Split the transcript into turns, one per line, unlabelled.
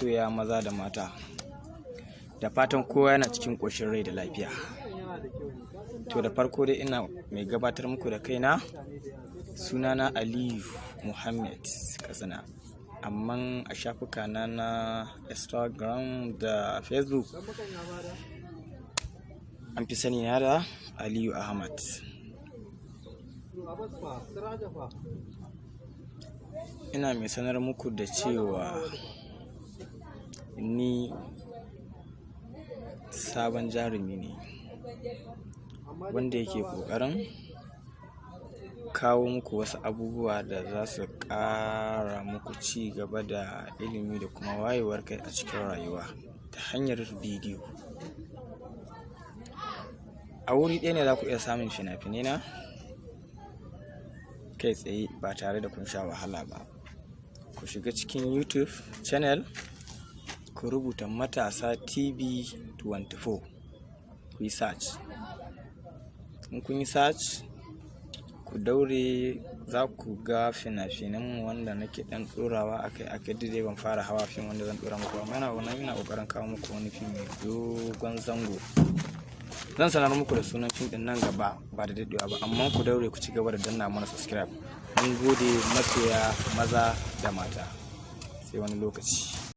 Masoya maza da mata. Da fatan kowa yana cikin ƙoshin rai da lafiya. To, da farko dai ina mai gabatar muku da kaina, sunana Aliyu Muhammad Katsina. Amma a shafuka na na Instagram da Facebook an fi sani na da Aliyu Ahmad. Ina mai sanar muku da cewa ni sabon jarumi ne wanda yake ƙoƙarin kawo muku wasu abubuwa da za su ƙara muku ci gaba da ilimi da kuma wayewar kai a cikin rayuwa ta hanyar bidiyo. A wuri ɗaya ne za ku iya samun fina-finai na kai tsaye ba tare da kun sha wahala ba. Ku shiga cikin YouTube channel, ku rubuta Matasa TV 24, ku yi search. In kun yi search, ku daure, za ku ga fina-finanmu wanda nake ɗan ɗorawa akai akai. Duk dai ban fara hawa fim wanda zan ɗora muku ba. Amma ina ina ƙoƙarin kawo muku wani fim mai dogon zango. Zan sanar muku da sunan fim ɗin nan gaba ba da daɗewa ba, amma ku daure ku ci gaba da danna mana subscribe. Mun gode, masoya maza da mata. Sai wani lokaci.